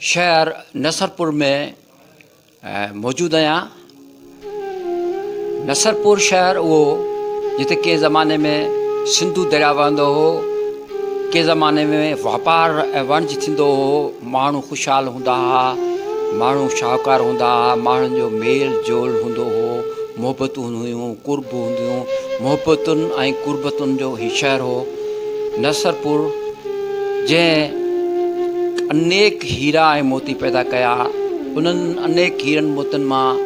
شهر نصرپور ۾ موجود آهيان. نصرپور شهر اهو جتي ڪنهن زماني ۾ سنڌو درياء وهندو هو، ڪنهن زماني ۾ واپار ۽ وڻج ٿيندو هو، ماڻهو خوشحال هوندا هئا، ماڻهو شاهوڪار هوندا هئا، ماڻهن جو ميل جول هوندو هو، محبتون هونديون هيون، قرب هونديون هيون، محبتن ۽ قربتن جو هي شهر هو. نصرپور جنهن انيڪ هيرا ۽ موتي پيدا ڪيا، انهن انيڪ هيرن موتين مان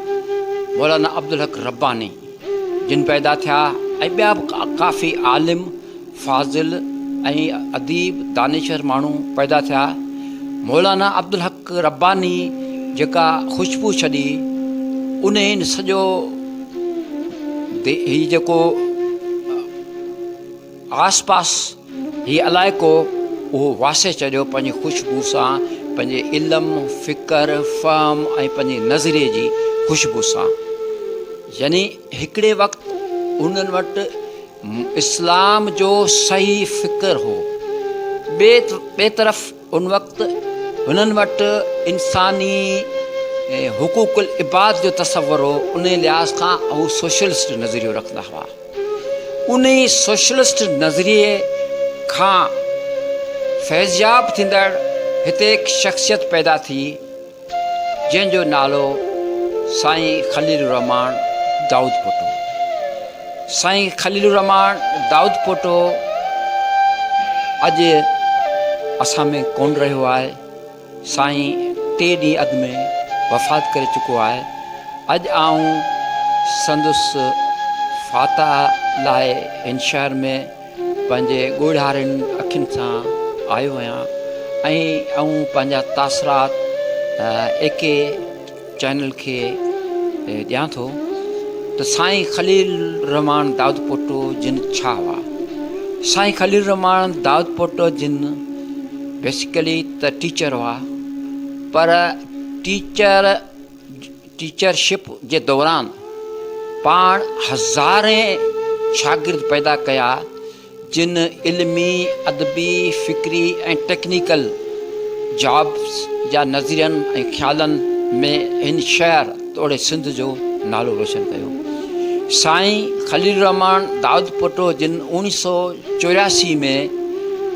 مولانا عبدالحق رباني جن پيدا ٿيا ۽ ٻيا به ڪافي عالم، فاضل ۽ اديب دانشور ماڻهو پيدا ٿيا. مولانا عبدالحق رباني جيڪا خوشبو ڇڏي، انهن سڄو هي جيڪو آس پاس هي علائقو اهو واسي ڇڏيو پنهنجي خوشبو سان، پنهنجي علم، فڪر، فهم ۽ پنهنجي نظريي جي خوشبو سان. يعني هڪڙي وقت انهن وٽ اسلام جو صحيح فڪر هو، ٻئي طرف ان وقت هنن وٽ انساني حقوق العباد جو تصور هو، انهي لحاظ کان هو سوشلسٽ نظريو رکندا هئا. انهي سوشلسٽ نظريي کان فيضياب ٿيندڙ هتي هڪ شخصيت پيدا ٿي، جنهن جو نالو سائين خليل الرحمان دائود پوٽو. سائين خليل الرحمان دائود پوٽو اڄ اسان ۾ ڪونه رهيو آهي. سائين ٽي ڏينهن اڳ ۾ وفات ڪري چڪو آهي. اڄ آئون سندس فاتحه لاء هن شهر ۾ پنهنجي ڳوڙهارين اکين سان آيو آهيان ۽ آئون پنهنجا تاثرات اي ڪي چينل کي ڏيان ٿو ته سائين خليل الرحمان دائود پوٽو جن ڇا هئا؟ سائين خليل الرحمان دائود پوٽو جن بيسيڪلي ته ٽيچر هئا پر ٽيچر ٽيچر شپ جي دوران پاڻ هزارين شاگرد پيدا ڪيا جن علمي، ادبي، فڪري ۽ ٽيڪنيڪل جابس جا نظرين ۽ خيالن ۾ هن شهر توڙي سنڌ جو نالو روشن ڪيو. سائين خليل الرحمان دائود پوٽو جن اوڻيهه سو 84 ۾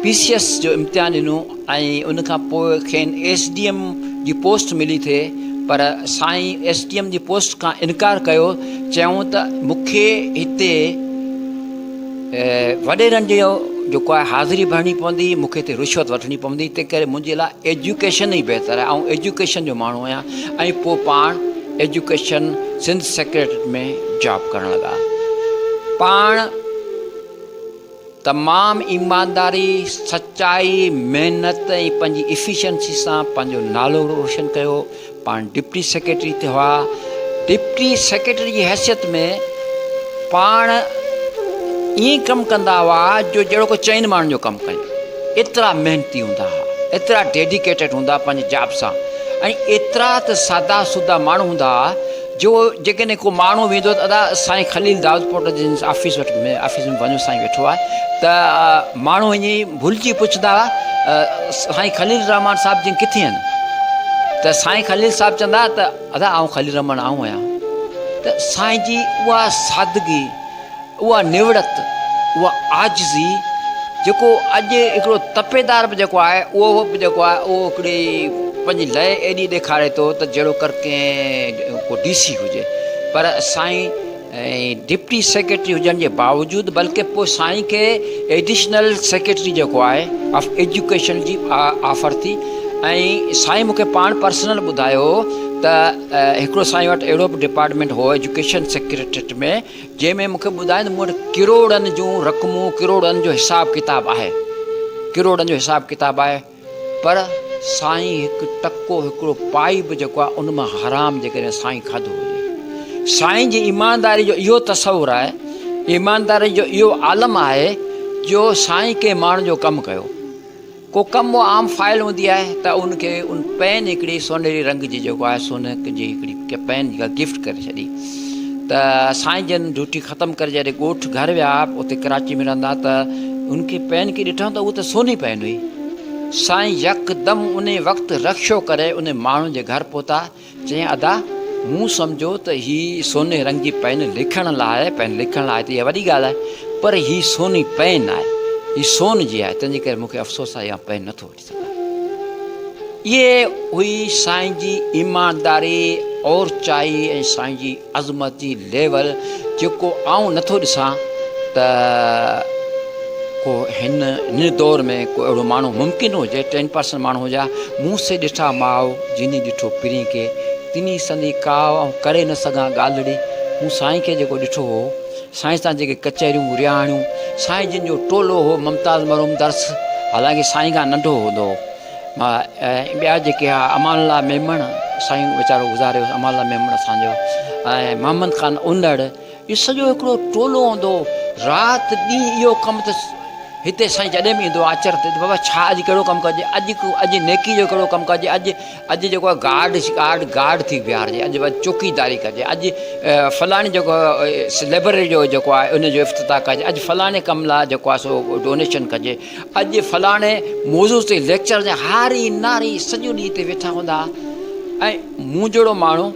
پي سي ايس جو امتحان ڏنو ۽ ان کان پوء کين ايس ڊي ايم جي پوسٽ ملي ٿي پر سائين ايس ڊي ايم جي پوسٽ کان انڪار ڪيو چيائون ته مون کي هتي وڏيرن جي جيڪو آهي حاضري ڀرڻي پوندي مون کي هتي رشوت وٺڻي پوندي تنهن ڪري منهنجي لاء ايجوڪيشن ئي بهتر آهي آئون ايجوڪيشن جو ماڻهو آهيان ۽ پوء پاڻ ايجوڪيشن سنڌ سيڪريٽريٽ ۾ جاب ڪرڻ لڳا پاڻ تمام ايمانداري، سچائي، محنت ۽ پنهنجي افيشنسي سان پنهنجو نالو روشن ڪيو. پاڻ ڊپٽي سيڪريٽري تي هئا. ڊپٽي سيڪريٽري جي حيثيت ۾ پاڻ ائين ڪم ڪندا هئا جو جهڙوڪ چئن ماڻهن جو ڪم ڪن. ايترا محنتي هوندا هئا، ايترا ڊيڊيڪيٽيڊ هوندا هئا پنهنجي جاب سان ۽ ايترا ته سادا سودا ماڻهو هوندا هئا جو جيڪڏهن ڪو ماڻهو ويندو ته ادا سائين خليل دائود پوٽو جن آفيس وٽ ۾ آفيس ۾ وڃو سائين ويٺو آهي ته ماڻهو وڃي ڀلجي پڇندا هئا سائين خليل الرحمان صاحب جن ڪٿي آهن ته سائين خليل صاحب چوندا ته ادا آئون خليل الرحمان آئون آهيان ته سائين جي اها سادگي اها نوڙت، اها عاجزي، جيڪو اڄ هڪڙو تپيدار به جيڪو آهي اهو به جيڪو آهي اهو هڪڙي پنهنجي لئه ايڏي ڏيکاري ٿو ته جهڙو ڪر ڪنهن ڪو ڊي سي هجي پر سائين ڊپٽي سيڪريٽري هجڻ جي باوجود بلڪه پوء سائين کي ايڊيشنل سيڪريٽري جيڪو آهي آف ايجوڪيشن جي آفر ٿي ۽ سائين مونکي پاڻ پرسنل ٻڌايو ته هڪڙو سائين وٽ اهڙو به ڊپارٽمينٽ هو ايجوڪيشن سيڪريٽريٽ ۾ جنهن ۾ مون کي ٻڌايائين ته مون وٽ ڪروڙن جون رقمون، ڪروڙن جو حساب ڪتاب آهي، ڪروڙن جو حساب ڪتاب آهي، پر سائين هڪ ٽڪو هڪڙو پائي به جيڪو آهي ان مان حرام جيڪڏهن سائين کاڌو هجي. سائين جي ايمانداري جو اهو تصور آهي، ايمانداري جو اهو عالم آهي جو سائين ڪنهن ماڻهو جو ڪم ڪيو. ڪو ڪم اها عام فائل هوندي آهي ته ان کي ان پين هڪڙي سونهري رنگ جي جيڪو آهي سون جي هڪڙي پين جيڪا گفٽ ڪري ڇڏي ته سائين جن ڊيوٽي ختم ڪري جڏهن ڳوٺ گهر ويا اتي ڪراچي ۾ رهندا ته ان کي پين کي ڏٺائون ته اهو ته سوني پين هئي سائين يڪدم انهي وقت رڪشو ڪري انهي ماڻهو جي گهر پهتا. چيائين ادا مون سمجهيو ته هي سوني رنگ جي پين لکڻ لاء آهي، پين لکڻ لاء آهي ته اها وڏي ڳالهه آهي پر هي سوني پين آهي، هي سون جي آهي، تنهنجي ڪري مون کي افسوس آهي اها پين نٿو وٺي سگهان. اهي هئي سائين جي ايمانداري، اورچائي ۽ سائين جي عظمت جي ليول جيڪو آئون نٿو ڏسان ته ڪو هن هن دور ۾ ڪو اهڙو ماڻهو ممڪن هجي ٽين پرسنٽ ماڻهو هجي ها مون سي ڏٺا ماء جني ڏٺو پرين کي تني سندي ڪاء آئون ڪري نه سگهان ڳالهڙي مون سائين کي جيڪو ڏٺو هو سائين سان جيڪي ڪچهريون رهاڻيون سائين جن جو ٽولو هو ممتاز مرحوم درس حالانڪه سائين کان ننڍو هوندو هو ۽ ٻيا جيڪي ها امان الله ميمڻ سائين ويچارو گذاري ويو امان الله ميمڻ اسانجو ۽ محمد خان انڙ اهو سڄو هڪڙو ٽولو هوندو هو رات ڏينهن اهو ڪم ته هتي سائين جڏهن به ايندو آچر تي ته بابا ڇا اڄ ڪهڙو ڪم ڪجي اڄ اڄ نيڪي جو ڪهڙو ڪم ڪجي اڄ اڄ جيڪو آهي گارڊ گارڊ گارڊ ٿي بيهارجي اڄ چوڪيداري ڪجي اڄ فلاڻي جيڪو لئبرري جو جيڪو آهي ان جو افتتاح ڪجي اڄ فلاڻي ڪم لاء جيڪو آهي سو ڊونيشن ڪجي اڄ فلاڻي موضوع تي ليڪچر جا هاري ناري سڄو ڏينهن هتي ويٺا هوندا ها ۽ مون جهڙو ماڻهو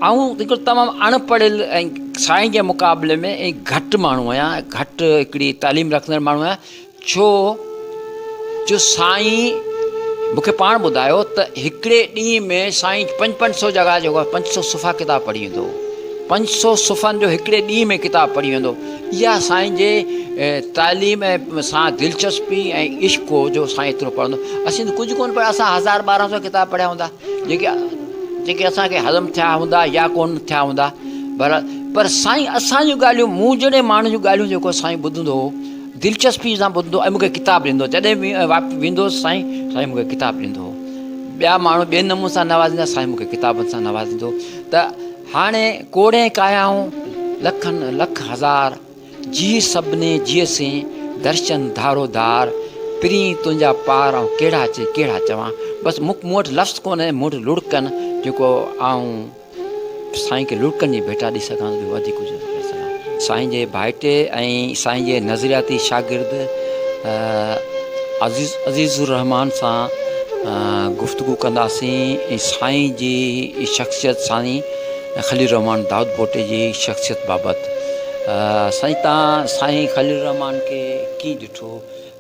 آئون هڪڙو تمام اڻ پڙهيل ۽ سائين جي مقابلي ۾ ۽ گهٽ ماڻهو آهيان گهٽ هڪڙي تعليم رکندڙ ماڻهو آهيان ڇو جو سائين مونکي پاڻ ٻڌايو ته هڪڙي ڏينهن ۾ سائين پنج پنج سو جڳهه جيڪو پنج سو صفحا ڪتاب پڙهي ويندو هو پنج سو صفحن جو هڪڙي ڏينهن ۾ ڪتاب پڙهي ويندو اها سائين جي تعليم سان دلچسپي ۽ عشق هو جو سائين ايترو پڙهندو اسين ته ڪجهه ڪونه پڙهيا اسان هزار ٻارهن سو ڪتاب پڙهيا هوندا جيڪي جيڪي اسان کي هضم ٿيا هوندا يا ڪونه ٿيا هوندا پر پر سائين اسان جون ڳالهيون مون جهڙي ماڻهن جون ڳالهيون جيڪو سائين ٻڌندو هو دلچسپي سان ٻڌندو ۽ مون کي ڪتاب ڏيندو جڏهن به ويندو هوس سائين سائين مون کي ڪتاب ڏيندو هو ٻيا ماڻهو ٻين نموني سان نوازيندا سائين مون کي ڪتابن سان نوازيندو ته هاڻي ڪوڙين ڪايائون لکن لک هزار، جيء سڀني جيء سين، درشن ڌارو ڌار، پرين تنهنجا پار آئون ڪهڙا چئي ڪهڙا چوان، بس مون وٽ لفظ ڪونهي مون وٽ لڙڪن جيڪو آئون سائين کي لڙڪن جي ڀيٽا ڏئي سگهان ٻيو وڌيڪ ڪجهه نٿو ڪري سگهان. سائين جي ڀائٽي ۽ سائين جي نظرياتي شاگرد عزيز عزيز الرحمان سان گفتگو ڪنداسين ۽ سائين جي شخصيت سائين خليل الرحمان دائود پوٽي جي شخصيت بابت سائين تان سائين خليل الرحمان کي ڪيئن ڏٺو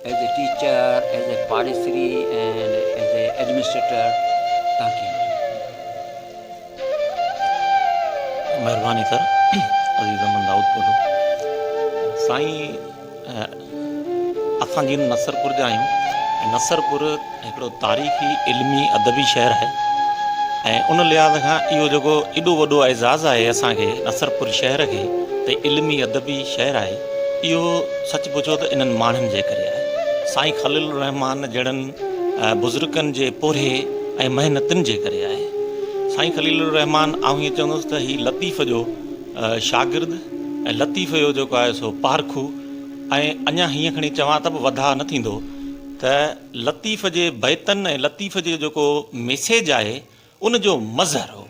as a teacher as a پاڙيسري and as a administrator تان ڪيئن ڏٺو؟ مهرباني سر عزيز احمد دائود پوٽو سائين اسان جيئن نصرپور جا آهيون ۽ نصرپور هڪڙو تاريخي علمي ادبي شهر آهي ۽ ان لحاظ کان اهو جيڪو ايڏو وڏو اعزاز آهي اسان کي نصرپور شهر کي ته علمي ادبي شهر آهي اهو سچ پڇو ته انهن ماڻهن جي ڪري آهي سائين خليل الرحمان جهڙن بزرگن جي پورهيي ۽ محنتن جي ڪري آهي سائين خليل الرحمان آئون ائين چوندس ته هي لطيف جو شاگرد ۽ لطيف جو جيڪو آهي سو پارکو ۽ اڃا هيئن کڻي چوان ته به وڌاء نه ٿيندو ته لطيف جي بيتن ۽ لطيف جو جيڪو ميسيج آهي ان جو مظهر هو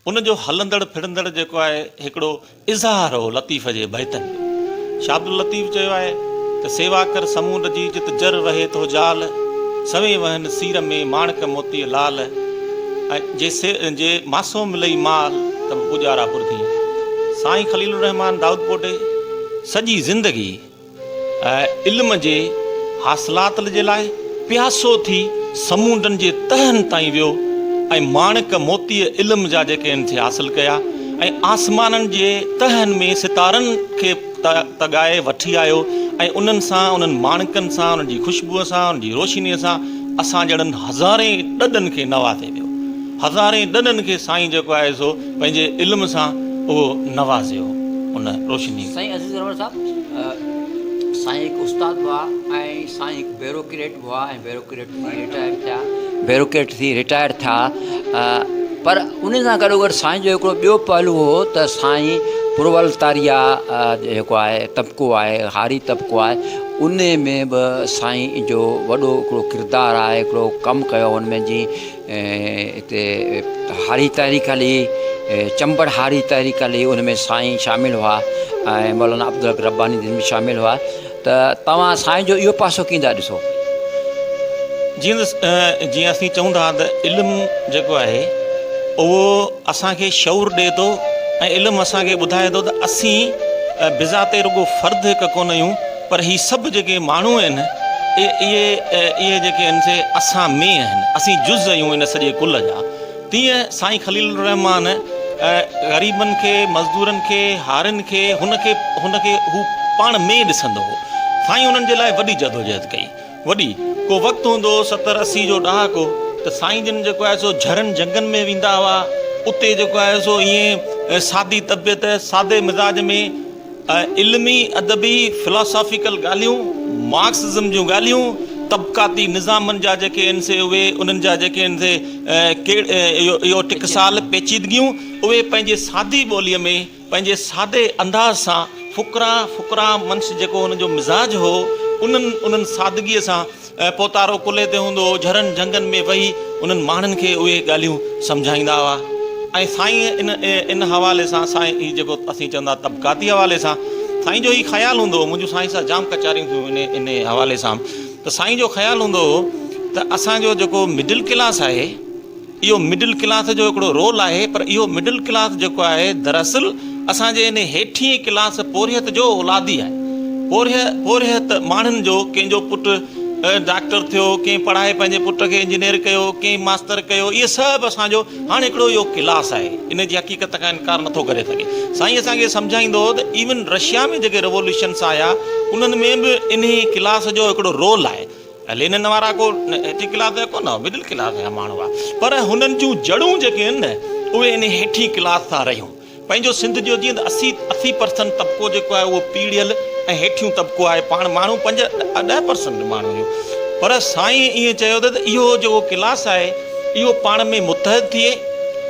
ان جو هلندڙ ڦرندڙ جيڪو آهي هڪڙو اظهار هو لطيف جي بيتن جو. شاهه عبداللطيف چيو آهي ته سيوا ڪر سمونڊ جي جت جر وهي ٿو جال، سوين وهن سير ۾ ماڻڪ موتيء لال، ۽ جي سي جي ماسو ملئي مال ته به پوڄارا پر ٿئين. سائين خليل الرحمان دائود پوٽي سڄي زندگي علم جي حاصلات جي لاء پياسو ٿي سمونڊن جي تهن تائين ويو ۽ ماڻڪ موتيء علم جا جيڪي هن ٿي حاصل ڪيا ۽ آسمانن جي تهن ۾ ستارن کي تڳائي وٺي آيو ۽ انهن سان انهن ماڻڪن سان انهن جي خوشبوء سان انهن جي روشنيء سان اسان جهڙن هزارين ڏڏن کي نوازي ويو. هزارين ڏڏن کي سائين جيڪو آهي سو پنهنجي علم سان اهو نوازيو ان روشني. سائين عزيز الرحمان صاحب سائين هڪ استاد به هئا ۽ سائين هڪ بيروڪريٽ به هئا ۽ بيروڪريٽ ٿي رٽائر ٿيا بيروڪريٽ ٿي رٽائر ٿيا پر ان سان گڏو گڏ سائين جو هڪڙو ٻيو پهلو هو ته سائين پرولتاريا جيڪو آهي طبقو آهي هاري طبقو آهي ان ۾ به سائين جو وڏو هڪڙو ڪردار آهي هڪڙو ڪم ڪيو ان ۾ جي اتي هاري تحريڪ هلي، چمبڙ هاري تحريڪ هلي، ان ۾ سائين شامل هئا ۽ مولانا عبدالحق رباني جن به شامل هئا ته توهان سائين جو اهو پاسو ڪيئن ٿا ڏسو؟ جيئن ته جيئن اسين چئون ٿا ته علم جيڪو آهي اهو اسان کي شعور ڏئي ٿو ۽ علم اسان کي ٻڌائي ٿو ته اسين بذات رڳو فرد هڪ ڪونه آهيون پر هي سڀ جيڪي ماڻهو آهن اهي اهي جيڪي آهن سي اسان ۾ آهن اسين جز آهيون ان سڄي ڪل جا. تيئن سائين خليل الرحمان غريبن کي، مزدورن کي، هارين کي، هن کي هن کي هو پاڻ ۾ ڏسندو هو. سائين انهن جي لاء وڏي جدوجهد ڪئي. وڏي. ڪو وقت هوندو هو ستر 80 جو ڏهاڪو ته سائين جن جيڪو آهي سو جهرن جهنگن ۾ ويندا هئا. اتي جيڪو آهي سو ائين سادي طبيعت، سادي مزاج ۾ علمي، ادبي، فلاسافيڪل ڳالهيون، مارڪسزم جون ڳالهيون، طبقاتي نظامن جا جيڪي آهن سي اهي انهن جا جيڪي آهن سي اهو ٽڪسال، پيچيدگيون اهي پنهنجي سادي ٻوليء ۾ پنهنجي سادي انداز سان فقرا فقرا منش جيڪو هن جو مزاج هو انهن انهن سادگيء سان پوتارو ڪلهي تي هوندو هو، جهرن جهنگن ۾ ويهي انهن ماڻهن کي اهي ڳالهيون سمجهائيندا هئا ۽ سائين ان ان حوالي سان سائين هي جيڪو اسين چوندا طبقاتي حوالي سان سائين جو هي خيال هوندو هو منهنجون سائين سان جام ڪچهريون ٿيون ان ان حوالي سان ته سائين جو خيال هوندو هو ته اسان جو جيڪو مڊل ڪلاس آهي اهو مڊل ڪلاس جو هڪڙو رول آهي پر اهو مڊل ڪلاس جيڪو آهي دراصل اسان جي ان هيٺئين ڪلاس پورهيت جو اولاد ئي آهي. پورهيت ماڻهن جو ڪنهن جو پٽ ڊاڪٽر ٿيو، ڪنهن پڙهائي پنهنجي پٽ کي انجنيئر ڪيو، ڪنهن ماستر ڪيو، اهي سڀ اسان جو هاڻي هڪڙو اهو ڪلاس آهي. ان جي حقيقت کان انڪار نٿو ڪري سگهي. سائين اسان کي سمجهائيندو هو ته ايون رشيا ۾ جيڪي ريووليوشنس آيا انهن ۾ به انهي ڪلاس جو هڪڙو رول آهي. لينن وارا ڪو هيٺين ڪلاس جا ڪونه هئا، مڊل ڪلاس جا ماڻهو هئا، پر هنن جون جڙون جيڪي آهن نه اهي انهي هيٺين ڪلاس سان رهيون. پنهنجو سنڌ جو جيئن ته 80 پرسنٽ طبقو جيڪو آهي اهو پيڙهيل ۽ هيٺيون طبقو آهي، پاڻ ماڻهو 5 10 پرسنٽ ماڻهو آهيون، پر سائين ائين چيو ته اهو جيڪو ڪلاس آهي اهو پاڻ ۾ متحد ٿئي،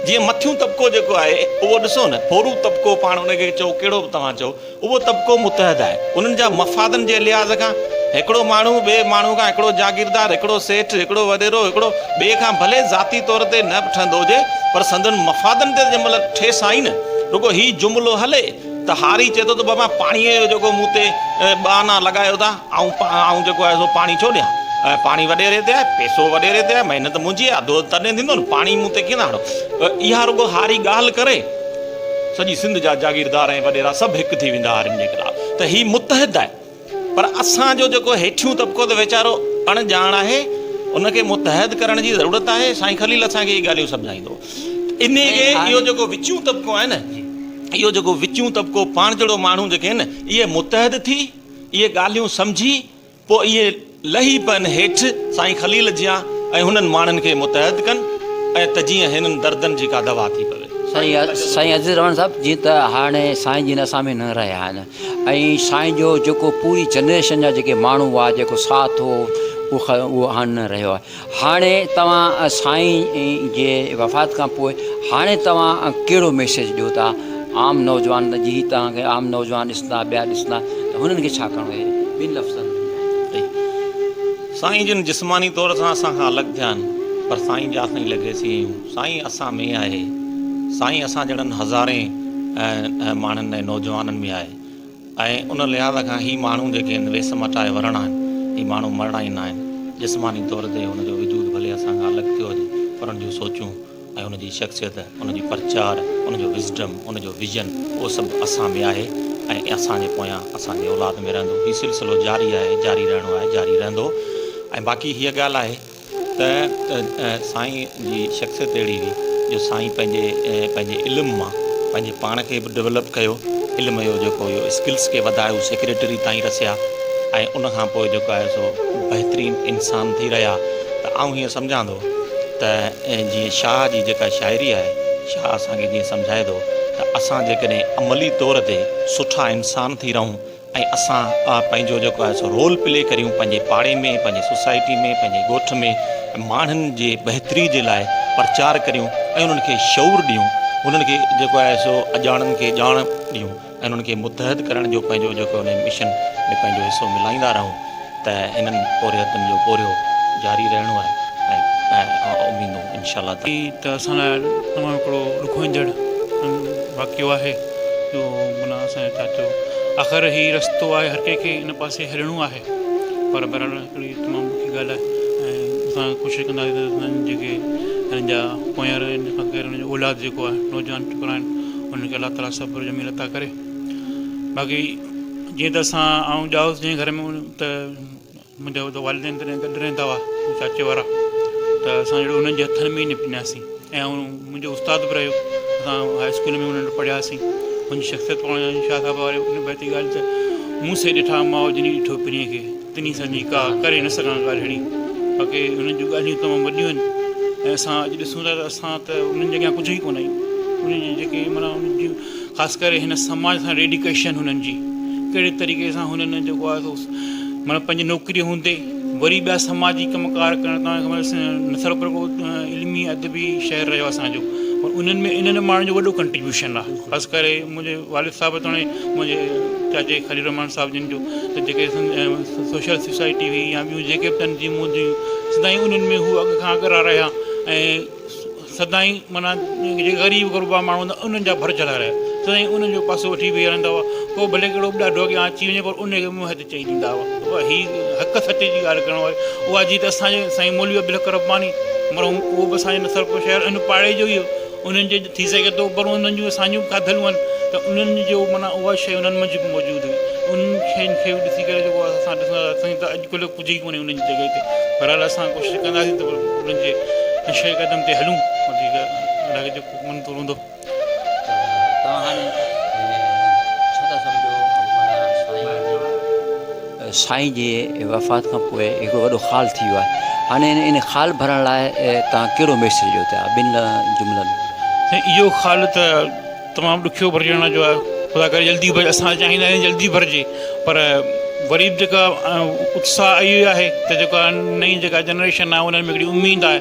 جيئن مٿيون طبقو جيڪو آهي اهو ڏسو نه ڦورو طبقو پاڻ ان کي چئو ڪهڙو به توهان چئو، اهو طبقو متحد آهي. انهن جا مفادن جي لحاظ کان هڪڙو ماڻهو ٻئي ماڻهو کان، هڪڙو جاگيردار، هڪڙو سيٺ، هڪڙو وڏيرو، هڪڙو ٻئي کان ڀلي ذاتي طور تي نه به ٺهندو هجي پر سندن مفادن تي ته جنهن مهل ٺيس آئي نه، رڳو هي جملو هلي ته هاري چئي ٿو ته بابا پاڻيء جو جيڪو مون تي ٻه آنا لڳايو ٿا، آئون آئون جيڪو آهي سو پاڻي ڇو ڏيان؟ پاڻي وڏيري تي آهي، پئسو وڏيري تي آهي، محنت منهنجي آهي، اڌو اڌ تڏهن ٿيندو نه، پاڻي مون تي ڪيئن ٿا هڻو؟ اها رڳو هاري ڳالهه ڪري. سڄي سنڌ جا جاگيردار ۽ وڏيرا سڀ هڪ ٿي ويندا هارين جي خلاف ته هي متحد آهي پر اسان جو جيڪو هيٺيون طبقو ته ويچارو اڻ ڄاڻ آهي ان کي متحد ڪرڻ جي ضرورت آهي سائين خليل اسان کي اهي ڳالهيون سمجهائيندو هو انهي کي اهو جيڪو وچيون طبقو آهي نه اهو جيڪو وچيون طبقو پاڻ جهڙو ماڻهو جيڪي آهن اهي متحد ٿي اهي ڳالهيون سمجهي پوء اهي لهي پون هيٺ سائين خليل جيان ۽ هنن ماڻهن کي متحد ڪن ۽ ته جيئن هنن دردن جي ڪا دوا ٿي پوي. سائين عزيز رحمان صاحب جيئن ته هاڻي سائين جن اسان ۾ نه رهيا آهن ۽ سائين جو جيڪو پوري جنريشن جا جيڪي ماڻهو هئا جيڪو ساٿ هو اهو هاڻي نه رهيو آهي هاڻي توهان سائين جي وفات کان پوء هاڻي توهان ڪهڙو ميسيج ڏيو ٿا عام نوجوان جي توهان کي عام نوجوان ڏسندا ٻيا ڏسندا ته هنن کي ڇا ڪرڻو آهي ٻن لفظن ۾ ٻڌايو. سائين جن جسماني طور سان اسان کان الڳ ٿيا آهن پر سائين جا اسين ليگيسي آهيون سائين اسان ۾ آهي سائين اسان جهڙن هزارين ماڻهن ۽ نوجوانن ۾ آهي ۽ ان لحاظ کان هي ماڻهو جيڪي هن ويس مٽائي ورڻا آهن، هي ماڻهو مرڻا ئي ناهن. جسماني طور تي هن جو وجود ڀلي اسان کان الڳ ٿيو هجي پر هن جون سوچون ۽ هن جي شخصيت، هن جي پرچار، هن جو وزڊم، هن جو ويزن اهو سڀ اسان ۾ آهي ۽ اسان جي پويان اسان جي اولاد ۾ رهندو. هي سلسلو جاري آهي، جاري رهڻو آهي، جاري رهندو ۽ باقي هيء ڳالهه آهي. ته سائين جي شخصيت اهڙي هئي جو سائين پنهنجي پنهنجي علم مان پنهنجي پاڻ کي به ڊولپ ڪيو علم جو جيڪو اهو اسڪلس کي وڌايو سيڪريٽري تائين رسيا ۽ ان کان پوء جيڪو آهي سو بهترين انسان ٿي رهيا ته آئون هيئن سمجهان ٿو ته جيئن شاهه جي جيڪا شاعري آهي شاهه اسان کي جيئن سمجهائي ٿو ته اسان جيڪڏهن عملي طور تي سٺا انسان ٿي رهون ۽ اسان پنهنجو جيڪو آهي سو رول پلي ڪريون پنهنجي پاڙي ۾ پنهنجي سوسائٽي ۾ پنهنجي ڳوٺ ۾ ماڻهن جي بهتري جي لاء پرچار ڪريون ۽ انهن کي شعور ڏيون انهن کي جيڪو آهي سو اڄاڻن کي ڄاڻ ڏيون ۽ انهن کي متحد ڪرڻ جو پنهنجو جيڪو ان مشن ۾ پنهنجو حصو ملائيندا رهون ته هنن پورهيتن جو پورهيو جاري رهڻو آهي ۽ اميدون انشاء الله هي ته اسان لاء تمام هڪڙو ڏکوئيندڙ واقعو آهي جو معنيٰ اسان جو چاچو آخر هي رستو آهي هر ڪنهن کي ان پاسي هلڻو آهي پر بهرحال هڪڙي تمام ڏکي ڳالهه آهي ۽ اسان ڪوشش ڪنداسين ته انهن جيڪي هنن جا پوئينر آهن بغير انهن جو اولاد جيڪو آهي نوجوان ڇوڪرا آهن انهن کي الله تعالي صبر جميل عطا ڪري باقي جيئن ته اسان آئون ڄائوس جنهن گهر ۾ ته منهنجا ته والدين تڏهن گڏ رهندا هئا چاچي وارا ته اسان جهڙو انهن جي هٿن ۾ ئي نپنياسين ۽ منهنجو استاد به رهيو اسان هاء اسڪول ۾ انهن وٽ پڙهياسين هن جي شخصيت پاڻ شاهه صاحب واري ان بيت جي ڳالهه ته مون سي ڏٺا ماء جني ڏٺو پرينء کي تنهي سندي ڪا ڪري نه سگهان ڳالهڙي باقي انهن جون ڳالهيون تمام وڏيون آهن ۽ اسان اڄ ڏسون ٿا ته اسان ته انهن جي اڳيان ڪجهه ئي ڪونه آهيون انهن جي جيڪي معنيٰ انهن جون خاص ڪري هن سماج سان ڊيڊيڪيشن هنن جي ڪهڙي طريقي سان هنن جيڪو آهي سو معنيٰ پنهنجي نوڪري هوندي وري ٻيا سماجي ڪم ڪار ڪرڻ تان نصرپور ڪو علمي ادبي شهر رهيو اسانجو پر انهن ۾ انهن ماڻهن جو وڏو ڪنٽريبيوشن آهي خاص ڪري منهنجي والد صاحب توڻي منهنجي چاچي خليل الرحمان صاحب جن جو ته جيڪي سوشل سوسائٽي هئي يا ٻيون جيڪي به تنظيمون هونديون سدائين انهن ۾ هو اڳ کان اڳرا رهيا ۽ سدائين معنيٰ جيڪي غريب غربا ماڻهو هوندا انهن جا ڀرجهل رهيا سدائين انهن جو پاسو وٺي بيهي رهندا هئا ڪو ڀلي ڪهڙو به ڏاڍو اڳيان اچي وڃي پر ان کي منهن تي چئي ڏيندا هئا بابا هي حق سچ جي ڳالهه ڪرڻ واري اها جي ته اسان جي سائين مولوي عبدالحق رباني مرحوم اهو به اسان جي نصرپور شهر ان پاڙي جو ئي هو انهن جي ٿي سگهي ٿو پر انهن جون اسان جون به کاڌلون آهن ته انهن جو معنيٰ اها شيء انهن منجهه به موجود هئي انهن شين کي به ڏسي ڪري جيڪو اسان ڏسندا هئاسين ته اڄڪلهه ڪجهه ئي ڪونهي انهن جي جڳهه تي بهرحال اسان ڪوشش ڪنداسين ته انهن جي نقش قدم تي هلون وڌيڪ الله کي جيڪو منظور هوندو. ته توهان هاڻي ڇا ٿا سمجهو معنيٰ سائين سائين جي وفات کان پوء هڪڙو وڏو خال ٿي ويو آهي هاڻي ان خال ڀرڻ لاء توهان ڪهڙو ميسيج ڏيو ٿا ٻن جملن ۾. سائين اهو خال ته تمام ڏکيو ڀرجڻ جو آهي خدا ڪري جلدي ڀرجي اسان چاهيندا آهيون جلدي ڀرجي پر وري به جيڪا اتساهه اهو ئي آهي ته جيڪا نئين جيڪا جنريشن آهي انهن ۾ هڪڙي اميد آهي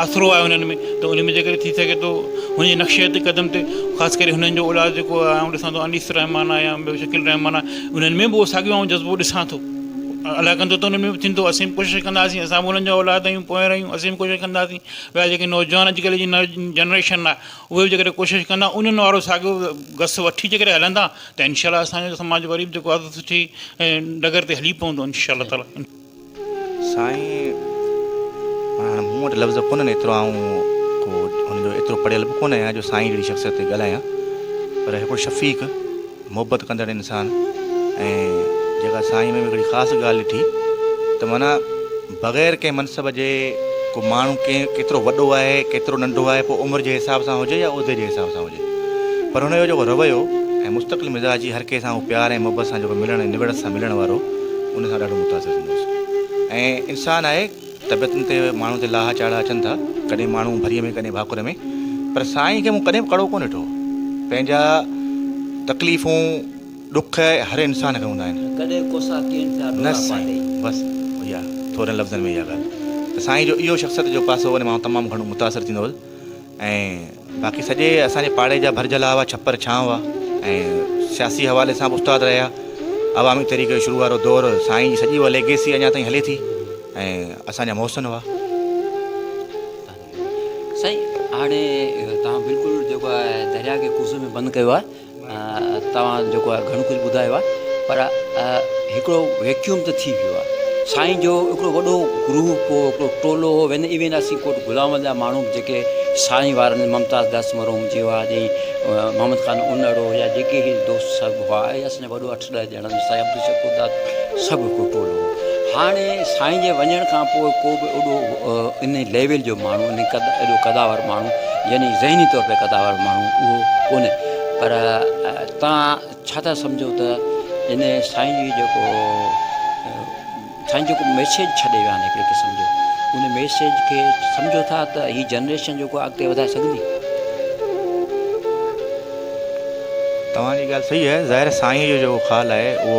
آسرو آهي انهن ۾ ته ان ۾ جيڪڏهن ٿي سگهي ٿو هن جي نقشي تي قدم تي خاص ڪري هنن جو اولاد جيڪو آهي آئون ڏسان ٿو انيس الرحمان آهي يا ٻيو شڪيل الرحمان آهي انهن ۾ به اهو ساڳيو آئون جذبو ڏسان ٿو الله ڪندو ته انهن ۾ به ٿيندو اسين به ڪوشش ڪنداسين اسان به انهن جا اولاد آهيون پوئر آهيون اسين به ڪوشش ڪنداسين ٻيا جيڪي نوجوان اڄڪلهه جي جنريشن آهي اهي به جيڪڏهن ڪوشش ڪندا انهن وارو ساڳيو گس وٺي جيڪڏهن هلندا ته انشاء الله اسان جو سماج وري به جيڪو آهي سٺي ڊگر تي هلي پوندو انشاء الله تعالي. سائين هاڻ مون وٽ لفظ ڪونهن ايترو آئون ڪو هن جو ايترو پڙهيل به ڪونه آهيان جو سائين جهڙي شخصيت تي ڳالهايان پر هڪڙو شفيق محبت ڪندڙ انسان ۽ جيڪا سائين ۾ هڪڙي خاص ڳالهه ڏٺي ته معنيٰ بغير ڪنهن منصب جي ڪو ماڻهو ڪنهن ڪيترو وڏو آهي ڪيترو ننڍو آهي پوء عمر جي حساب سان هجي يا عهدي جي حساب سان هجي پر هن جو جيڪو رويو ۽ مستقل مزاجي هر ڪنهن سان هو پيار ۽ محبت سان جيڪو ملڻ ۽ نوڙت سان ملڻ وارو ان سان ڏاڍو متاثر ٿيندو هوس ۽ انسان آهي طبيعتن تي ماڻهو تي لاها چاڙها اچن ٿا، ڪڏهن ماڻهو ڀريء ۾ ڪڏهن ڀاڪر ۾، پر سائين کي مون ڪڏهن به ڪڙو ڪونه ڏٺو. پنهنجا تڪليفون، ڏک هر انسان کي هوندا آهن. ڪڏهن ڪوسا ڪين ٿيا نه ڏورا سائين پاتئي. بس اها ٿورن لفظن ۾ اها ڳالهه ته سائين جو اهو شخصيت جو پاسو ان مان تمام گهڻو متاثر ٿيندو هوس ۽ باقي سڄي اسان جي پاڙي جا ڀرجهلا هئا، ڇپر ڇانو هئا ۽ سياسي حوالي سان به استاد رهيا. عوامي تحريڪ جو شروع وارو دور سائين جي سڄي اها ليگيسي اڃا تائين هلي ٿي ۽ اسان جا محسن هئا. سائين هاڻي توهان بلڪل جيڪو آهي درياء کي ڪوزي ۾ بند ڪيو آهي. توهان جيڪو آهي گهڻو ڪجهه ٻڌايو آهي پر هڪڙو ويڪيوم ته ٿي ويو آهي سائين جو هڪڙو وڏو گروپ هو هڪڙو ٽولو هو وين ايون اسين ڪوٽ غلام جا ماڻهو به جيڪي سائين وارن ممتاز داس مرحوم جي هئا جي محمد خان انڙو يا جيڪي هي دوست سڀ هئا ۽ اسان جو وڏو اٺ ڏهه ڄڻن سائين عبدالشڪور داد سڀ هڪڙو ٽولو هو هاڻي سائين جي وڃڻ کان پوء ڪو به ايڏو ان ليول جو ماڻهو ان قد ايڏو قداور ماڻهو يعني ذهني طور تي قداور ماڻهو اهو ڪونهي پر توهان ڇا ٿا سمجهو ته ان سائين جي جيڪو سائين جيڪو ميسيج ڇڏي ويا آهن هڪڙي قسم جو ان ميسيج کي سمجهو ٿا ته هي جنريشن جيڪو اڳتي وڌائي سگهندي؟ توهان جي ڳالهه صحيح آهي ظاهر سائين جو جيڪو خال آهي اهو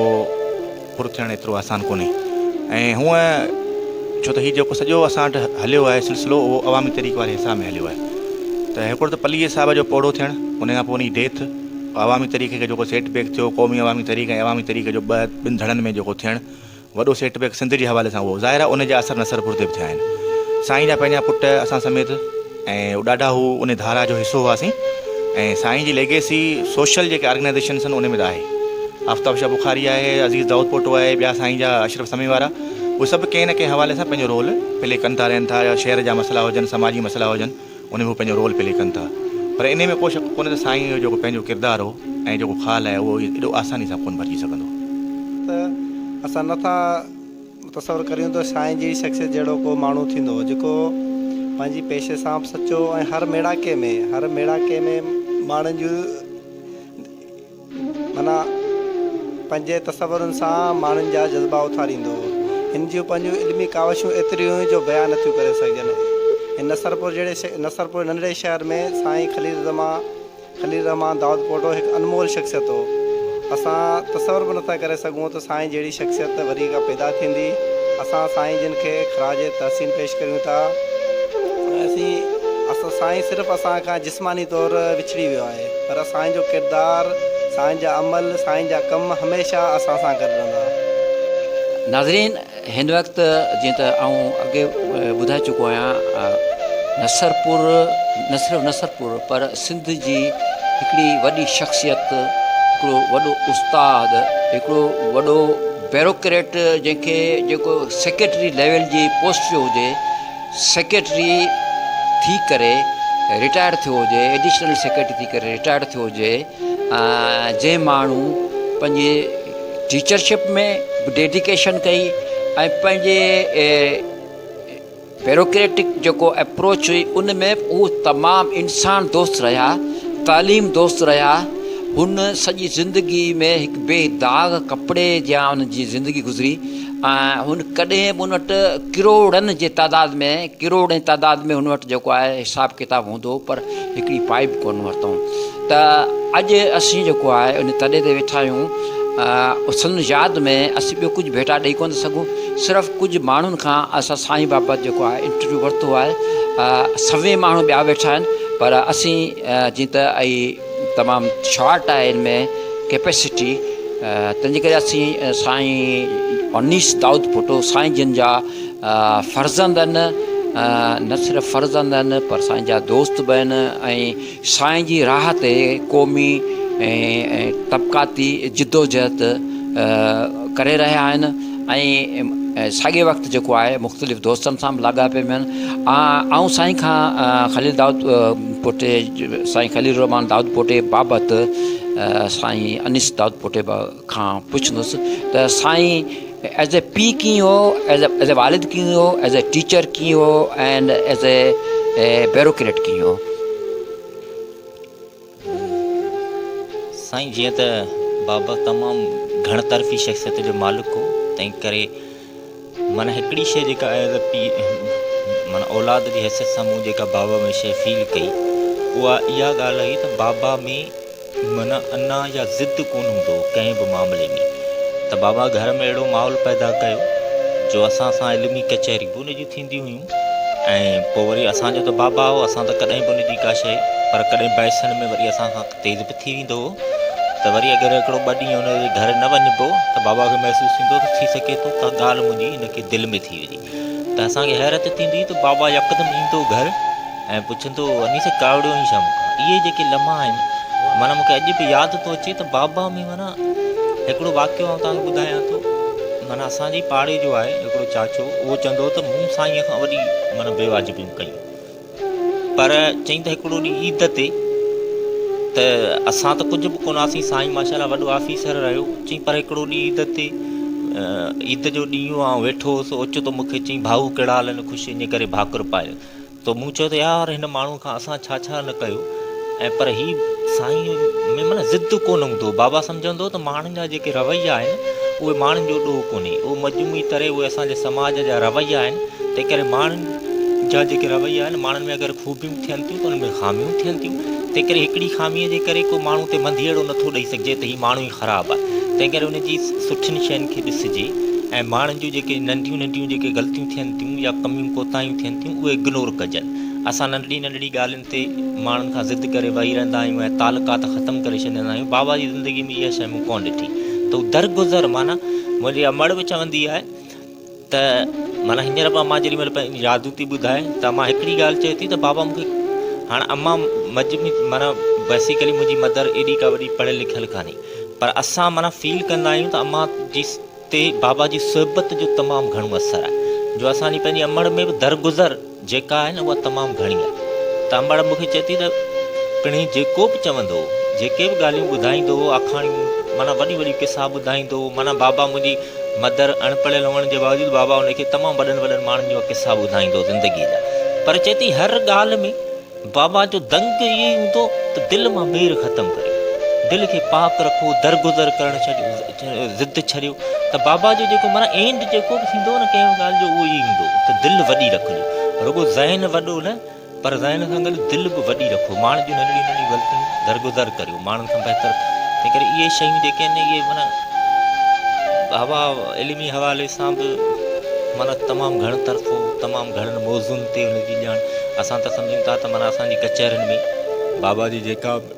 پر ٿيڻ ايترو آسان ڪونهي ۽ هونء ڇو ته هي جيڪو سڄو اسان وٽ هليو آهي سلسلو اهو عوامي تحريڪ واري حساب ۾ هليو آهي ته هڪڙو ته پليجي صاحب جو پوڙهو ٿيڻ ان کان پوء ان جي ڊيٿ عوامي تحريڪ کي جيڪو سيٽ بيڪ ٿيو قومي عوامي تحريڪ ۽ عوامي تحريڪ جو ٻه ٻن ڌڙن ۾ جيڪو ٿيڻ وڏو سيٽ بيڪ سنڌ جي حوالي سان اهو ظاهر آهي ان جا اثر نصرپور تي به ٿيا آهن. سائين جا پنهنجا پٽ اسان سميت ۽ ڏاڍا هو ان ڌارا جو حصو هئاسين ۽ سائين جي ليگيسي سوشل جيڪي آرگنائيزيشنس آهن ان ۾ ته آهي. آفتاب شاهه بخاري آهي، عزيز دائود پوٽو آهي، ٻيا سائين جا اشرف سمي وارا اهي سڀ ڪنهن نه ڪنهن حوالي سان پنهنجو رول پلي ڪن ٿا رهن ٿا يا شهر جا مسئلا هجن سماجي مسئلا هجن ان ۾ هو پنهنجو رول پلي ڪن ٿا پر انهي ۾ ڪو شڪ ڪونهي ته سائين جو جيڪو پنهنجو ڪردار هو ۽ جيڪو خال آهي اهو ايڏو آساني سان ڪونه ڀرجي سگهندو. ته اسان نه ٿا تصور ڪريون ته سائين جي شخصيت جهڙو ڪو ماڻهو ٿيندو جيڪو پنهنجي پيشي سان به سچو ۽ هر ميڙاڪي ۾ هر ميڙاڪي ۾ ماڻهن جون معنيٰ پنهنجي تصورن سان ماڻهن جا جذبا اٿاريندو هو. هن جون پنهنجون علمي ڪاوشون ايتريون هيون جو بيان نٿيون ڪري سگهجن. هن نصرپور جهڙي نصرپور ننڍڙي شهر ۾ سائين خليل الزمان خليل الرحمان دائود پوٽو هڪ انمول شخصيت هو. اسان تصور به نٿا ڪري سگهون ته سائين جهڙي شخصيت وري ڪا پيدا ٿيندي. اسان سائين جن کي خراج تحسين پيش ڪريون ٿا ۽ اسين اسان سائين صرف اسان کان جسماني طور وڇڙي ويو آهي پر سائين جو ڪردار، سائين جا عمل، سائين جا ڪم هميشه اسان سان گڏ رهندا. ناظرين هن وقت جيئن ته آئون اڳي ٻڌائي چڪو آهيان نصرپور نه صرف نصرپور پر سنڌ جي هڪڙي وڏي شخصيت هڪڙو وڏو استاد هڪڙو وڏو بيروڪريٽ جنهن کي جيڪو سيڪريٽري ليول جي پوسٽ جو هجي سيڪريٽري ٿي ڪري رٽائر ٿيو هجي ايڊيشنل سيڪريٽري ٿي ڪري رٽائر ٿيو هجي جنهن ماڻهو پنهنجي ٽيچرشپ ۾ به ڊيڊيڪيشن ڪئي ۽ پنهنجي بيروڪريٽڪ جيڪو اپروچ هئي ان ۾ به هو تمام انسان دوست رهيا تعليم دوست رهيا هن سڄي زندگي ۾ هڪ بي داغ ڪپڙي جيان ان جي زندگي گذري ۽ هن ڪڏهن به ان وٽ ڪروڙن جي تعداد ۾ ڪروڙين تعداد ۾ هن وٽ جيڪو آهي حساب ڪتاب هوندو هو پر هڪڙي پائي به ڪونه ورتائون ته اڄ اسين جيڪو آهي ان تڏي تي ويٺا آهيون سندن ياد ۾ اسين ٻيو ڪجهه ڀيٽا ڏئي ڪونه ٿا سگهون صرف ڪجهه ماڻهن کان اسان سائين بابت جيڪو آهي انٽرويو ورتو آهي سوين ماڻهو ٻيا ويٺا آهن پر اسين جيئن ته اي تمام شارٽ آهي ان ۾ ڪيپيسٽي تنهنجي ڪري اسين سائين انيس دائود پوٽو سائين جن جا فرزند آهن نه صرف فرزند آهن پر سائين جا دوست به آهن ۽ سائين جي راهه تي قومي ۽ طبقاتي جدوجهد ڪري رهيا آهن ۽ ساڳي وقت جيڪو آهي مختلف دوستن سان به لاڳاپي ۾ آهن آئون سائين کان خليل دائود پوٽي سائين خليل الرحمان دائود پوٽي بابت سائين انيس دائود پوٽي کان پڇندس ته سائين ايز اي پيء ڪيئن هو ايز اي والد ڪيئن هو ايز اي ٽيچر ڪيئن هو اينڊ ايز اي بيوروڪريٽ ڪيئن هو. سائين جيئن ته بابا تمام گهڻ طرفي شخصيت جو مالڪ هو تنهن ڪري معنيٰ هڪڙي شيء جيڪا ايز اي پيء معنيٰ اولاد جي حيثيت سان مون جيڪا بابا ۾ شيء فيل ڪئي اها اها ڳالهه هئي ته بابا ۾ معنيٰ انا يا ضد ڪونه هوندو هو ڪنهن به معاملي ۾ ته بابا گهر ۾ اهڙو ماحول پيدا ڪيو جو اسان سان علمي ڪچهريون به ان جون ٿينديون هيون ۽ پوء وري اسان جو ته بابا هو اسان ته ڪڏهن به ان جي ڪا شيء پر ڪڏهن بحثن ۾ وري اسان کان تيز به ٿي ويندو هو ته وري اگر هڪڙو ٻه ڏينهن ان جي گهر نه وڃبو ته بابا کي محسوس ٿيندو ته ٿي سگهي ٿو ڪا ڳالهه منهنجي هن کي دل ۾ ٿي هجي ته اسان کي حيرت ٿيندي هئي ته بابا يڪدم ايندو گهر ۽ پڇندو هو انيس ڪاوڙيو آهين ڇا مون کان؟ اهي جيڪي لمحا آهن معنيٰ مون کي اڄ به ياد ٿو اچي ته بابا ۾ معنيٰ هڪڙو واقعو آئون توهان کي ٻڌايان ٿو معنيٰ اسان جي پاڙي جو آهي هڪڙو چاچو اهو چوندو هو ته مون سائينء کان وڏي معنيٰ بيواجبيون ڪيون. پر چئين ته هڪڙو ڏينهن عيد تي ته اسان ته ڪجهه به ڪونه هئاسين سائين ماشاء الله وڏو آفيسر رهيو چئين پر هڪڙو ڏينهن عيد تي عيد جو ڏينهن هو آئون ويٺو هوس اوچتو مون کي چئين ڀائو ڪهڙا حال آهن خوش ان ڪري ڀاڪر پايو ته مون چيو ته يار هن ماڻهو کان اسان ڇا ڇا نه ڪيو ۽ پر هي سائين ۾ معنيٰ ضد ڪونه هوندو هو بابا سمجهندو هو ته ماڻهن جا جيڪي رويا آهن اهي ماڻهن جو ڏوهه ڪونهي اهو مجموعي طرح اهي اسان جي سماج جا رويا آهن تنهن ڪري ماڻهن جا جيڪي رويا آهن، ماڻهن ۾ اگر خوبيون ٿين ٿيون ته انهن ۾ خاميون ٿين ٿيون، تنهن ڪري هڪڙي خاميء جي ڪري ڪو ماڻهو تي منڌيئڙو نٿو ڏئي سگهجي ته هي ماڻهو ئي خراب آهي، تنهن ڪري ان جي سٺين شين کي ڏسجي ۽ ماڻهن جون جيڪي ننڍيون ننڍيون جيڪي غلطيون ٿين ٿيون يا ڪميون ڪوتاهيون ٿين ٿيون اهي اگنور ڪجن. اسان ننڍڙي ننڍڙي ڳالهين تي ماڻهن کان ضد ڪري ويهي رهندا آهيون ۽ تعلقات ختم ڪري ڇڏيندا آهيون. بابا جي زندگي ۾ اها شيء مون ڪونه ڏٺي ته هو درگذر معنيٰ منهنجي امڙ به چوندي آهي ته معنيٰ هينئر به امان جيڏي مهل پنهنجي يادون ٿي ٻڌائي ته امان هڪڙي ڳالهه چئي ٿي ته بابا مون کي هاڻ امان مجموعي معنيٰ بيسيڪلي منهنجي مدر ايڏي ڪا وڏي پڙهيل لکيل ڪانهي پر اسان معنيٰ فيل ڪندا آهيون ته امان جي تي بابا جي صحبت جو تمام گهڻو اثر آهي جو اسان جي پنهنجي امڙ ۾ به درگذر جيڪا آهي نه اها تمام گهڻي آهي ته امڙ مون کي چئي ٿي ته پڻهين جيڪو به چوندو هو جيڪي به ڳالهيون ٻڌائيندو هو آکاڻيون معنيٰ وڏيون وڏيون قصا ٻڌائيندو هو معنيٰ بابا منهنجي مدر اڻ پڙهيل هئڻ جي باوجود بابا ان کي تمام وڏن وڏن ماڻهن جا قصا ٻڌائيندو هو زندگي جا پر چئي ٿي هر ڳالهه ۾ بابا جو دنگ اهو ئي هوندو ته دل مان مير ختم ڪريو، دل کي پاڪ رکو، درگذر ڪرڻ ڇڏيو، ضد ڇڏيو ته بابا جو جيڪو معنيٰ اينڊ جيڪو به ٿيندو نه ڪنهن به ڳالهه جو اهو ئي ايندو ته دل وڏي رکجو، رڳو ذهن وڏو نه پر ذهن سان گڏ دل به وڏي رکو، ماڻهن جون ننڍڙيون ننڍڙيون غلطيون درگذر ڪريو، ماڻهن کان بهتر تنهن ڪري اهي شيون جيڪي آهن اهي معنيٰ بابا علمي حوالي سان به معنيٰ تمام گهڻ طرفو تمام گهڻن موضوعن تي هن جي ڄاڻ اسان ته سمجهون ٿا ته معنيٰ اسان جي ڪچهرين ۾ بابا جي جيڪا به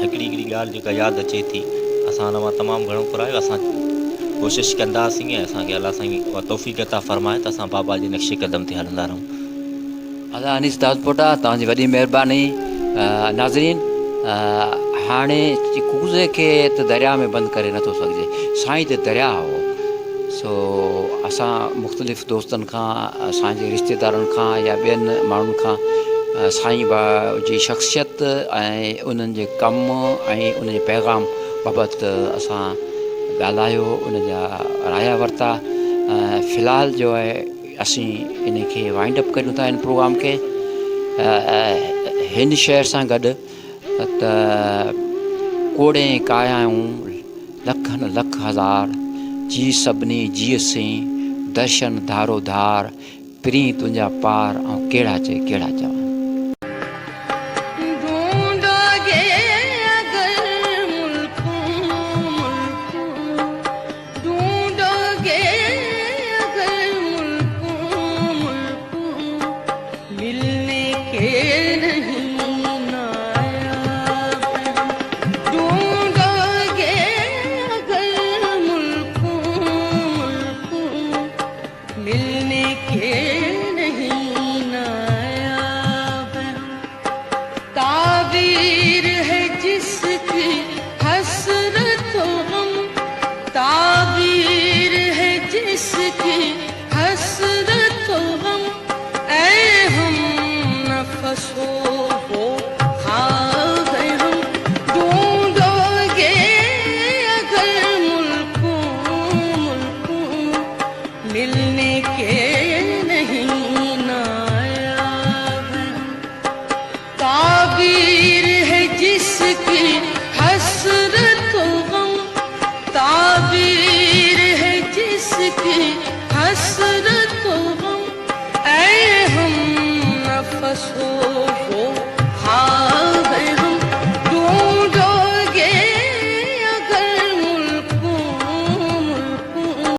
هڪڙي هڪڙي ڳالهه جيڪا ياد اچي ٿي اسان ان مان تمام گهڻو پرايو اسان ڪوشش ڪنداسين ۽ اسان کي الله سائين اها توفيق عطا فرمائي ته اسان بابا جي نقش قدم تي هلندا رهون. ادا انيس دادپوٽا توهان جي وڏي مهرباني ناظرين هاڻي ڪوزي کي ته درياء ۾ بند ڪري نٿو سگهجي سائين ته درياء هو سو اسان مختلف دوستن کان اسان جي رشتيدارن کان يا ٻين ماڻهن کان سائين با جي شخصيت ۽ انهن جي ڪم ۽ ان جي پيغام بابت اسان ڳالهايو ان جا رايا ورتا في الحال جو آهي اسين ان کي وائنڊ اپ ڪريون ٿا ان پروگرام کي هن شعر سان گڏ ته ڪوڙين ڪايائون لکن لک هزار، جي سڀني جيء سين، درشن ڌارو ڌار، پرين تنهنجا پار، آئون ڪهڙا چئي ڪهڙا چوان.